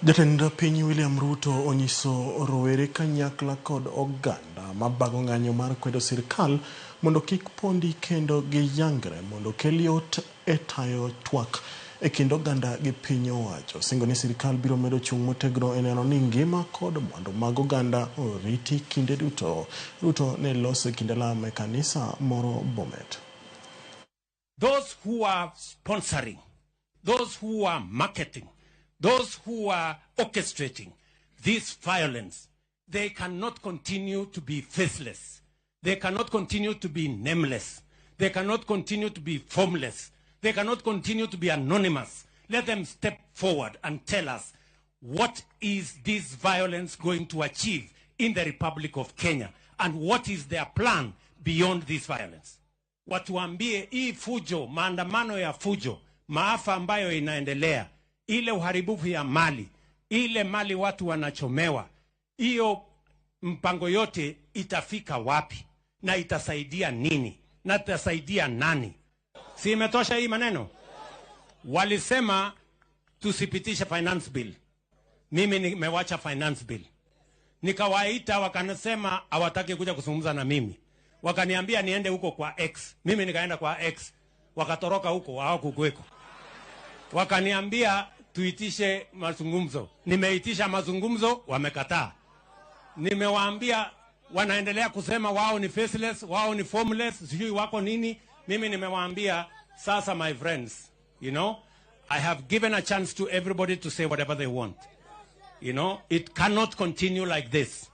Jatend piny William Ruto onyiso rowere kanyakla kod oganda mabago ng'anyo mar kwedo sirkal mondo kik pondi kendo giyangre mondo okel yot e tayo twak e kind oganda gi piny owacho. Singo ni sirkal biro medo chung' motegno e neno ni ngima kod mwandu mag oganda oriti kinde duto. Ruto ne loso e kinde lamo e kanisa moro Bomet. Those who are sponsoring, those who are marketing, those who are orchestrating this violence, they cannot continue to be faceless. They cannot continue to be nameless. They cannot continue to be formless. They cannot continue to be anonymous. Let them step forward and tell us, what is this violence going to achieve in the Republic of Kenya and what is their plan beyond this violence? Watuambie hii fujo, maandamano ya fujo, maafa ambayo inaendelea, ile uharibifu ya mali, ile mali watu wanachomewa, hiyo mpango yote itafika wapi na itasaidia nini na itasaidia nani? Si imetosha hii maneno? Walisema tusipitishe finance bill. Mimi nimewacha finance bill. Nikawaita, wakasema hawataki kuja kuzungumza na mimi, wakaniambia niende huko kwa X. Mimi nikaenda kwa X, wakatoroka huko, hawakukuweko. Wakaniambia tuitishe mazungumzo, nimeitisha mazungumzo, wamekataa. Nimewaambia, wanaendelea kusema wao ni faceless, wao ni formless, sijui wako nini. Mimi nimewaambia sasa, my friends, I have given a chance to everybody to say whatever they want. It cannot continue like this.